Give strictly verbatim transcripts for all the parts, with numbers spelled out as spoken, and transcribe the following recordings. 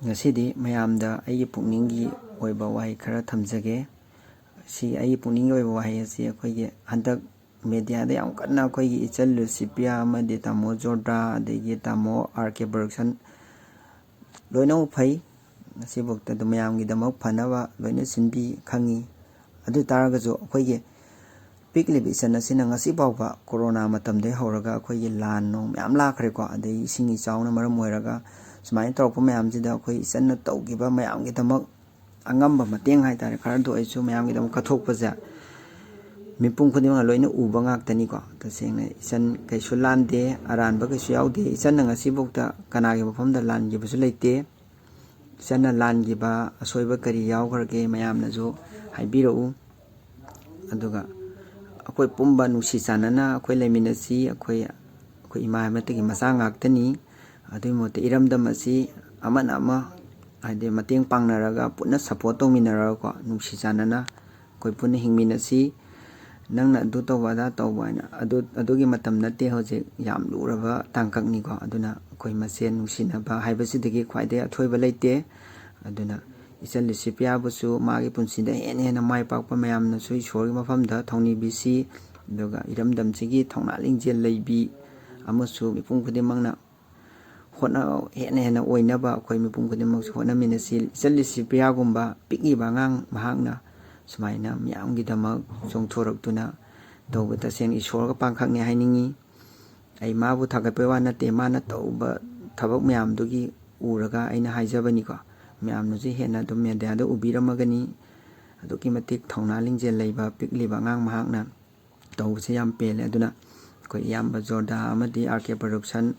ꯉꯁꯤꯗꯤ ꯃꯌꯥꯝꯗ ꯑꯩꯒꯤ ꯄꯨꯛꯅꯤꯡꯒꯤ ꯑꯣꯏꯕ ꯋꯥꯍꯩ ꯈꯔ ꯊꯝꯖꯒꯦ꯫ ꯁꯤ ꯑꯩꯒꯤ ꯄꯨꯛꯅꯤꯡꯒꯤ ꯑꯣꯏꯕ ꯋꯥꯍꯩ ꯑꯁꯤ ꯑꯩꯈꯣꯏꯒꯤ ꯍꯟꯗꯛ ꯃꯦꯗꯤꯌꯥꯗ ꯌꯥꯝ ꯀꯟꯅ ꯑꯩꯈꯣꯏꯒꯤ ꯏꯆꯜ ꯂꯨꯁꯤꯄꯤꯌꯥ ꯑꯃꯗꯤ ꯇꯥꯃꯣ ꯖꯣꯔꯗꯥ, ꯑꯗꯒꯤ ꯇꯥꯃꯣ ꯑꯥꯔ ꯀꯦ ꯄ꯭ꯔꯗꯛꯁꯟ, ꯂꯣꯏꯅꯃꯛ ꯐꯩ꯫ ꯉꯁꯤꯐꯥꯎꯗ ꯑꯗꯨꯝ ꯃꯌꯥꯝꯒꯤꯗꯃꯛ ꯐꯅꯕ ꯂꯣꯏꯅ ꯁꯤꯟꯕꯤ ꯈꯪꯉꯤ꯫ ꯑꯗꯨ ꯑꯣꯏ ꯇꯥꯔꯒꯁꯨ ꯑꯩꯈꯣꯏꯒꯤ ꯄꯤꯛꯂꯤꯕ ꯏꯆꯟ ꯑꯁꯤꯅ ꯉꯁꯤ ꯐꯥꯎꯕ ꯀꯣꯔꯣꯅꯥ ꯃꯇꯝꯗꯒꯤ ꯍꯧꯔꯒ ꯑꯩꯈꯣꯏꯒꯤ ꯂꯥꯟ ꯅꯨꯡ ꯃꯌꯥꯝ ꯂꯥꯛꯈ꯭ꯔꯦꯀꯣ, ꯑꯗꯩ ꯏꯁꯤꯡ ꯏꯆꯥꯎꯅ ꯃꯔꯝ ꯑꯣꯏꯔꯒ ꯁꯨꯃꯥꯏꯅ ꯇꯧꯔꯛꯄ ꯃꯌꯥꯝꯁꯤꯗ ꯑꯩꯈꯣꯏ ꯏꯆꯟꯅ ꯇꯧꯈꯤꯕ ꯃꯌꯥꯝꯒꯤꯗꯃꯛ ꯑꯉꯝꯕ ꯃꯇꯦꯡ ꯍꯥꯏꯇꯥꯔꯦ, ꯈꯔꯗ ꯑꯣꯏꯔꯁꯨ ꯃꯌꯥꯝꯒꯤꯗꯃꯛ ꯀꯠꯊꯣꯛꯄꯁꯦ ꯃꯤꯄꯨꯝ ꯈꯨꯗꯤꯡꯃꯛꯅ ꯂꯣꯏꯅ ꯎꯕ ꯉꯥꯛꯇꯅꯤꯀꯣ꯫ ꯇꯁꯦꯡꯅ ꯏꯆꯟ ꯀꯩꯁꯨ ꯂꯥꯟꯗꯦ, ꯑꯔꯥꯟꯕ ꯀꯩꯁꯨ ꯌꯥꯎꯗꯦ꯫ ꯏꯆꯟꯅ ꯉꯁꯤꯐꯥꯎꯗ ꯀꯅꯥꯒꯤ ꯃꯐꯝꯗ ꯂꯥꯟꯈꯤꯕꯁꯨ ꯂꯩꯇꯦ꯫ ꯏꯆꯟꯅ ꯂꯥꯟꯈꯤꯕ ꯑꯁꯣꯏꯕ ꯀꯔꯤ ꯌꯥꯎꯈ꯭ꯔꯒꯦ ꯃꯌꯥꯝꯅꯁꯨ ꯍꯥꯏꯕꯤꯔꯛꯎ꯫ ꯑꯗꯨꯒ ꯑꯩꯈꯣꯏ ꯄꯨꯝꯕ ꯅꯨꯡꯁꯤ ꯆꯥꯟꯅꯅ ꯑꯩꯈꯣꯏ ꯂꯩꯃꯤꯟꯅꯁꯤ꯫ ꯑꯩꯈꯣꯏ, ꯑꯩꯈꯣꯏ ꯏꯃꯥ ꯑꯃꯠꯇꯒꯤ ꯃꯆꯥ ꯉꯥꯛꯇꯅꯤ꯫ ꯑꯗꯨꯒꯤ ꯃꯍꯨꯠꯇ ꯏꯔꯝꯗꯝ ꯑꯁꯤ ꯑꯃꯅ ꯑꯃ, ꯍꯥꯏꯗꯤ, ꯃꯇꯦꯡ ꯄꯥꯡꯅꯔꯒ, ꯄꯨꯟꯅ ꯁꯞꯄꯣꯔꯠ ꯇꯧꯃꯤꯟꯅꯔꯒꯀꯣ, ꯅꯨꯡꯁꯤ ꯆꯥꯟꯅꯅ ꯑꯩꯈꯣꯏ ꯄꯨꯟꯅ ꯍꯤꯡꯃꯤꯟꯅꯁꯤ꯫ ꯅꯪꯅ ꯑꯗꯨ ꯇꯧꯕ, ꯑꯗꯥ ꯇꯧꯕ ꯍꯥꯏꯅ, ꯑꯗꯨ, ꯑꯗꯨꯒꯤ ꯃꯇꯝ ꯅꯠꯇꯦ ꯍꯧꯖꯤꯛ꯫ ꯌꯥꯝ ꯂꯨꯔꯕ ꯇꯥꯡꯀꯛꯅꯤꯀꯣ꯫ ꯑꯗꯨꯅ ꯑꯩꯈꯣꯏ ꯃꯁꯦꯟ ꯅꯨꯡꯁꯤꯅꯕ ꯍꯥꯏꯕꯁꯤꯗꯒꯤ ꯈ꯭ꯋꯥꯏꯗꯒꯤ ꯑꯊꯣꯏꯕ ꯂꯩꯇꯦ꯫ ꯑꯗꯨꯅ ꯏꯆꯜ ꯂꯤꯁꯤꯄꯤꯌꯥꯕꯨꯁꯨ ꯃꯥꯒꯤ ꯄꯨꯟꯁꯤꯗ ꯍꯦꯟꯅ ꯍꯦꯟꯅ ꯃꯥꯏ ꯄꯥꯛꯄ ꯃꯌꯥꯝꯅꯁꯨ ꯏꯁꯣꯔꯒꯤ ꯃꯐꯝꯗ ꯊꯧꯅꯤꯕꯤꯁꯤ꯫ ꯑꯗꯨꯒ ꯏꯔꯝꯗꯝꯁꯤꯒꯤ ꯊꯧꯅꯥ ꯂꯤꯡꯖꯦꯜ ꯂꯩꯕꯤ ꯑꯃꯁꯨ ꯃꯤꯄꯨꯝ ꯈꯨꯗꯤꯡꯃꯛꯅ ꯍꯣꯠꯅ-, ꯍꯦꯟꯅ ꯍꯦꯟꯅ ꯑꯣꯏꯅꯕ ꯑꯩꯈꯣꯏ ꯃꯤꯄꯨꯝ ꯈꯨꯗꯤꯡꯃꯛꯁꯨ ꯍꯣꯠꯅꯃꯤꯟꯅꯁꯤ꯫ ꯏꯆꯜ ꯂꯤꯁꯤꯄꯤꯌꯥꯒꯨꯝꯕ ꯄꯤꯛꯂꯤꯕ ꯑꯉꯥꯡ ꯃꯍꯥꯛꯅ ꯁꯨꯃꯥꯏꯅ ꯃꯤꯌꯥꯝꯒꯤꯗꯃꯛ ꯆꯣꯡꯊꯣꯔꯛꯇꯨꯅ ꯇꯧꯕ ꯇꯁꯦꯡꯅ ꯏꯁꯣꯔꯒ ꯄꯥꯡꯈꯛꯅꯤ ꯍꯥꯏꯅꯤꯡꯉꯤ꯫ ꯑꯩ ꯃꯥꯕꯨ ꯊꯥꯒꯠꯄꯩ ꯋꯥ ꯅꯠꯇꯦ, ꯃꯥꯅ ꯇꯧꯕ ꯊꯕꯛ ꯃꯌꯥꯝꯗꯨꯒꯤ ꯎꯔꯒ ꯑꯩꯅ ꯍꯥꯏꯖꯕꯅꯤꯀꯣ꯫ ꯃꯌꯥꯝꯅꯁꯨ ꯍꯦꯟꯅ ꯑꯗꯨꯝ ꯃꯦꯗꯤꯌꯥꯗ ꯎꯕꯤꯔꯝꯃꯒꯅꯤ꯫ ꯑꯗꯨꯛꯀꯤ ꯃꯇꯤꯛ ꯊꯧꯅꯥ ꯂꯤꯡꯖꯦꯜ ꯂꯩꯕ ꯄꯤꯛꯂꯤꯕ ꯑꯉꯥꯡ ꯃꯍꯥꯛꯅ ꯇꯧꯕꯁꯦ ꯌꯥꯝ ꯄꯦꯜꯂꯦ꯫ ꯑꯗꯨꯅ ꯑꯩꯈꯣꯏ ꯏꯌꯥꯝꯕ ꯖꯣꯔꯗꯥ ꯑꯃꯗꯤ ꯑꯥꯔ ꯀꯦ ꯄ꯭ꯔꯗꯛꯁꯟ,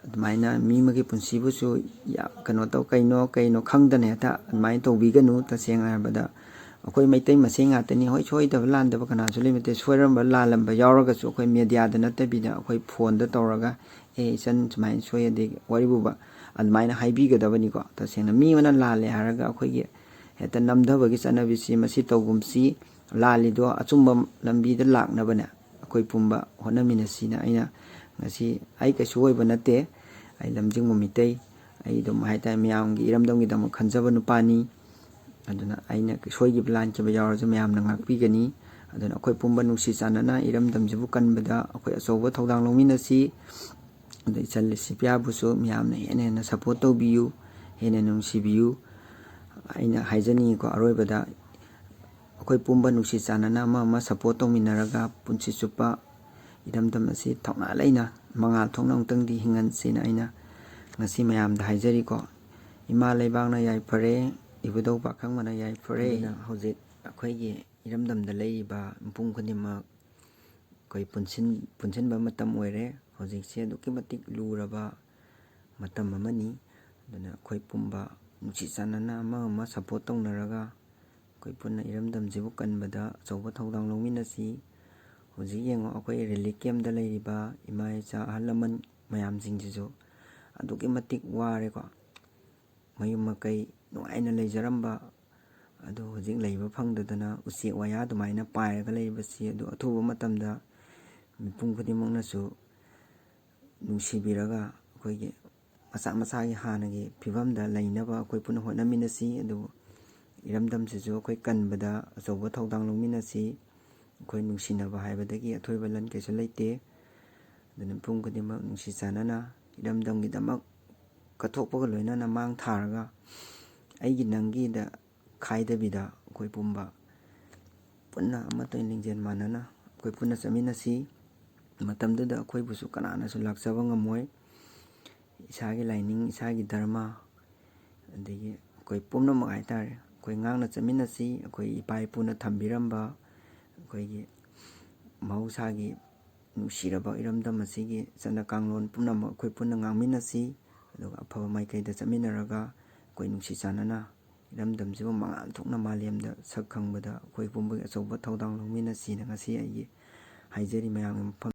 ꯑꯗꯨꯃꯥꯏꯅ ꯃꯤ ꯑꯃꯒꯤ ꯄꯨꯟꯁꯤꯕꯨꯁꯨ ꯌꯥ-, ꯀꯩꯅꯣ ꯇꯧ, ꯀꯩꯅꯣ, ꯀꯩꯅꯣ ꯈꯪꯗꯅ ꯍꯦꯛꯇ ꯑꯗꯨꯃꯥꯏꯅ ꯇꯧꯕꯤꯒꯅꯨ꯫ ꯇꯁꯦꯡꯅ ꯍꯥꯏꯔꯕꯗ ꯑꯩꯈꯣꯏ ꯃꯩꯇꯩ ꯃꯁꯦꯟ ꯉꯥꯛꯇꯅꯤ꯫ ꯍꯣꯏ, ꯁꯣꯏꯗꯕ ꯂꯥꯟꯗꯕ ꯀꯅꯥꯁꯨ ꯂꯩꯕ ꯅꯠꯇꯦ꯫ ꯁꯣꯏꯔꯝꯕ ꯂꯥꯜꯂꯝꯕ ꯌꯥꯎꯔꯒꯁꯨ ꯑꯩꯈꯣꯏ ꯃꯦꯗꯤꯌꯥꯗ ꯅꯠꯇꯕꯤꯗ ꯑꯩꯈꯣꯏ ꯐꯣꯟꯗ ꯇꯧꯔꯒ, "ꯑꯦ, ꯏꯆꯟ ꯁꯨꯃꯥꯏꯅ ꯁꯣꯏ", ꯑꯗꯩ ꯋꯥꯔꯤꯕꯨꯕ ꯑꯗꯨꯃꯥꯏꯅ ꯍꯥꯏꯕꯤꯒꯗꯕꯅꯤꯀꯣ꯫ ꯇꯁꯦꯡꯅ ꯃꯤ ꯑꯃꯅ ꯂꯥꯜꯂꯦ ꯍꯥꯏꯔꯒ ꯑꯩꯈꯣꯏꯒꯤ ꯍꯦꯛꯇ ꯅꯝꯊꯕꯒꯤ ꯆꯠꯅꯕꯤꯁꯤ ꯃꯁꯤ ꯇꯧꯒꯨꯝꯁꯤ꯫ ꯂꯥꯜꯂꯤꯗꯣ ꯑꯆꯨꯝꯕ ꯂꯝꯕꯤꯗ ꯂꯥꯛꯅꯕꯅꯦ ꯑꯩꯈꯣꯏ ꯄꯨꯝꯕ ꯍꯣꯠꯅꯃꯤꯟꯅꯁꯤꯅ ꯑꯩꯅ ꯉꯁꯤ, ꯑꯩ ꯀꯩꯁꯨ ꯑꯣꯏꯕ ꯅꯠꯇꯦ, ꯑꯩ ꯂꯝꯖꯤꯡꯕ ꯃꯤꯇꯩ, ꯑꯩ ꯑꯗꯨꯝ ꯍꯥꯏꯇꯥꯔꯦ, ꯃꯌꯥꯝꯒꯤ ꯏꯔꯝꯗꯝꯒꯤꯗꯃꯛ ꯈꯟꯖꯕ ꯅꯨꯄꯥꯅꯤ꯫ ꯑꯗꯨꯅ ꯑꯩꯅ ꯁꯣꯏꯈꯤꯕ ꯂꯥꯟꯈꯤꯕ ꯌꯥꯎꯔꯁꯨ ꯃꯌꯥꯝꯅ ꯉꯥꯛꯄꯤꯒꯅꯤ꯫ ꯑꯗꯨꯅ ꯑꯩꯈꯣꯏ ꯄꯨꯝꯕ ꯅꯨꯡꯁꯤ ꯆꯥꯟꯅꯅ ꯏꯔꯝꯗꯝꯁꯤꯕꯨ ꯀꯟꯕꯗ ꯑꯩꯈꯣꯏ ꯑꯆꯧꯕ ꯊꯧꯗꯥꯡ ꯂꯧꯃꯤꯟꯅꯁꯤ꯫ ꯑꯗ ꯏꯆꯜ ꯂꯤꯁꯤꯄꯤꯌꯥꯕꯨꯁꯨ ꯃꯌꯥꯝꯅ ꯍꯦꯟꯅ ꯍꯦꯟꯅ ꯁꯞꯄꯣꯔꯠ ꯇꯧꯕꯤꯌꯨ, ꯍꯦꯟꯅ ꯅꯨꯡꯁꯤꯕꯤꯌꯨ꯫ ꯑꯩꯅ ꯍꯥꯏꯖꯅꯤꯡꯉꯤꯀꯣ, ꯑꯔꯣꯏꯕꯗ ꯑꯩꯈꯣꯏ ꯄꯨꯝꯕ ꯅꯨꯡꯁꯤ ꯆꯥꯟꯅꯅ ꯑꯃ ꯑꯃ ꯁꯞꯄꯣꯔꯠ ꯇꯧꯃꯤꯟꯅꯔꯒ ꯄꯨꯟꯁꯤ ꯆꯨꯞꯄ ꯏꯔꯝꯗꯝ ꯑꯁꯤ ꯊꯧꯅꯥ ꯂꯩꯅ ꯃꯉꯥꯜ ꯊꯣꯛꯅ ꯑꯃꯨꯛꯇꯪꯗꯤ ꯍꯤꯡꯍꯟꯁꯦꯅ ꯑꯩꯅ ꯉꯁꯤ ꯃꯌꯥꯝꯗ ꯍꯥꯏꯖꯔꯤꯀꯣ꯫ ꯏꯃꯥ ꯂꯩꯕꯥꯛꯅ ꯌꯥꯏꯐꯔꯦ, ꯏꯕꯨꯙꯧ ꯄꯥꯈꯪꯕꯅ ꯌꯥꯏꯐꯔꯦ꯫ ꯑꯗꯨꯅ ꯍꯧꯖꯤꯛ ꯑꯩꯈꯣꯏꯒꯤ ꯏꯔꯝꯗꯝꯗ ꯂꯩꯔꯤꯕ ꯃꯤꯄꯨꯝ ꯈꯨꯗꯤꯡꯃꯛ ꯑꯩꯈꯣꯏ ꯄꯨꯟꯁꯤꯟ-, ꯄꯨꯟꯁꯤꯟꯕ ꯃꯇꯝ ꯑꯣꯏꯔꯦ꯫ ꯍꯧꯖꯤꯛꯁꯦ ꯑꯗꯨꯛꯀꯤ ꯃꯇꯤꯛ ꯂꯨꯔꯕ ꯃꯇꯝ ꯑꯃꯅꯤ꯫ ꯑꯗꯨꯅ ꯑꯩꯈꯣꯏ ꯄꯨꯝꯕ ꯅꯨꯡꯁꯤ ꯆꯥꯟꯅꯅ ꯑꯃ ꯑꯃ ꯁꯞꯄꯣꯔꯠ ꯇꯧꯅꯔꯒ ꯑꯩꯈꯣꯏ ꯄꯨꯟꯅ ꯏꯔꯝꯗꯝꯁꯤꯕꯨ ꯀꯟꯕꯗ ꯑꯆꯧꯕ ꯊꯧꯗꯥꯡ ꯂꯧꯃꯤꯟꯅꯁꯤ꯫ ꯍꯧꯖꯤꯛ ꯌꯦꯡꯉꯣ, ꯑꯩꯈꯣꯏ ꯔꯤꯂꯤꯐ ꯀꯦꯝꯗ ꯂꯩꯔꯤꯕ ꯏꯃꯥ ꯏꯆꯥ ꯑꯍꯜ ꯂꯃꯟ ꯃꯌꯥꯝꯁꯤꯡꯁꯤꯁꯨ ꯑꯗꯨꯛꯀꯤ ꯃꯇꯤꯛ ꯋꯥꯔꯦꯀꯣ꯫ ꯃꯌꯨꯝ ꯃꯀꯩ ꯅꯨꯡꯉꯥꯏꯅ ꯂꯩꯖꯔꯝꯕ ꯑꯗꯨ ꯍꯧꯖꯤꯛ ꯂꯩꯕ ꯐꯪꯗꯗꯅ ꯎꯆꯦꯛ ꯋꯥꯌꯥ ꯑꯗꯨꯃꯥꯏꯅ ꯄꯥꯏꯔꯒ ꯂꯩꯔꯤꯕꯁꯤ, ꯑꯗꯨ ꯑꯊꯨꯕ ꯃꯇꯝꯗ ꯃꯤꯄꯨꯝ ꯈꯨꯗꯤꯡꯃꯛꯅꯁꯨ ꯅꯨꯡꯁꯤꯕꯤꯔꯒ ꯑꯩꯈꯣꯏꯒꯤ ꯃꯁꯥ ꯃꯁꯥꯒꯤ ꯍꯥꯟꯅꯒꯤ ꯐꯤꯕꯝꯗ ꯂꯩꯅꯕ ꯑꯩꯈꯣꯏ ꯄꯨꯟꯅ ꯍꯣꯠꯅꯃꯤꯟꯅꯁꯤ꯫ ꯑꯗꯨꯕꯨ ꯏꯔꯝꯗꯝꯁꯤꯁꯨ ꯑꯩꯈꯣꯏ ꯀꯟꯕꯗ ꯑꯆꯧꯕ ꯊꯧꯗꯥꯡ ꯂꯧꯃꯤꯟꯅꯁꯤ꯫ ꯑꯩꯈꯣꯏ ꯅꯨꯡꯁꯤꯅꯕ ꯍꯥꯏꯕꯗꯒꯤ ꯑꯊꯣꯏꯕ ꯂꯟ ꯀꯩꯁꯨ ꯂꯩꯇꯦ꯫ ꯑꯗꯨꯅ ꯃꯤꯄꯨꯝ ꯈꯨꯗꯤꯡꯃꯛ ꯅꯨꯡꯁꯤ ꯆꯥꯟꯅꯅ ꯏꯔꯝꯗꯝꯒꯤꯗꯃꯛ ꯀꯠꯊꯣꯛꯄꯒ ꯂꯣꯏꯅꯅ ꯃꯥꯡ ꯊꯥꯔꯒ ꯑꯩꯒꯤ ꯅꯪꯒꯤꯗ ꯈꯥꯏꯗꯕꯤꯗ ꯑꯩꯈꯣꯏ ꯄꯨꯝꯕ ꯄꯨꯟꯅ ꯑꯃꯠꯇ ꯑꯣꯏꯅ ꯂꯤꯡꯖꯦꯜ ꯃꯥꯟꯅꯅ ꯑꯩꯈꯣꯏ ꯄꯨꯟꯅ ꯆꯠꯃꯤꯟꯅꯁꯤ꯫ ꯃꯇꯝꯗꯨꯗ ꯑꯩꯈꯣꯏꯕꯨꯁꯨ ꯀꯅꯥꯅꯁꯨ ꯂꯥꯛꯆꯕ ꯉꯝꯃꯣꯏ꯫ ꯏꯁꯥꯒꯤ ꯂꯥꯏꯅꯤꯡ, ꯏꯁꯥꯒꯤ ꯙꯔꯃ, ꯑꯗꯒꯤ ꯑꯩꯈꯣꯏ ꯄꯨꯝꯅꯃꯛ ꯍꯥꯏꯇꯥꯔꯦ, ꯑꯩꯈꯣꯏ ꯉꯥꯛꯅ ꯆꯠꯃꯤꯟꯅꯁꯤ꯫ ꯑꯩꯈꯣꯏ ꯏꯄꯥ ꯏꯄꯨꯅ ꯊꯝꯕꯤꯔꯝꯕ ꯑꯩꯈꯣꯏꯒꯤ ꯃꯍꯧꯁꯥꯒꯤ ꯅꯨꯡꯁꯤꯔꯕ ꯏꯔꯝꯗꯝ ꯑꯁꯤꯒꯤ ꯆꯠꯅ ꯀꯥꯡꯂꯣꯟ ꯄꯨꯝꯅꯃꯛ ꯑꯩꯈꯣꯏ ꯄꯨꯟꯅ ꯉꯥꯡꯃꯤꯟꯅꯁꯤ꯫ ꯑꯗꯨꯒ ꯑꯐꯕ ꯃꯥꯏꯀꯩꯗ ꯆꯠꯃꯤꯟꯅꯔꯒ ꯑꯩꯈꯣꯏ ꯅꯨꯡꯁꯤ ꯆꯥꯟꯅꯅ ꯏꯔꯝꯗꯝꯁꯤꯕꯨ ꯃꯉꯥꯜ ꯊꯣꯛꯅ ꯃꯥꯂꯦꯝꯗ ꯁꯛ ꯈꯪꯕꯗ ꯑꯩꯈꯣꯏ ꯄꯨꯝꯕꯒꯤ ꯑꯆꯧꯕ ꯊꯧꯗꯥꯡ ꯂꯧꯃꯤꯟꯅꯁꯤꯅ ꯉꯁꯤ ꯑꯩꯒꯤ ꯍꯥꯏꯖꯔꯤ ꯃꯌꯥꯝꯒꯤ ꯃꯐꯝ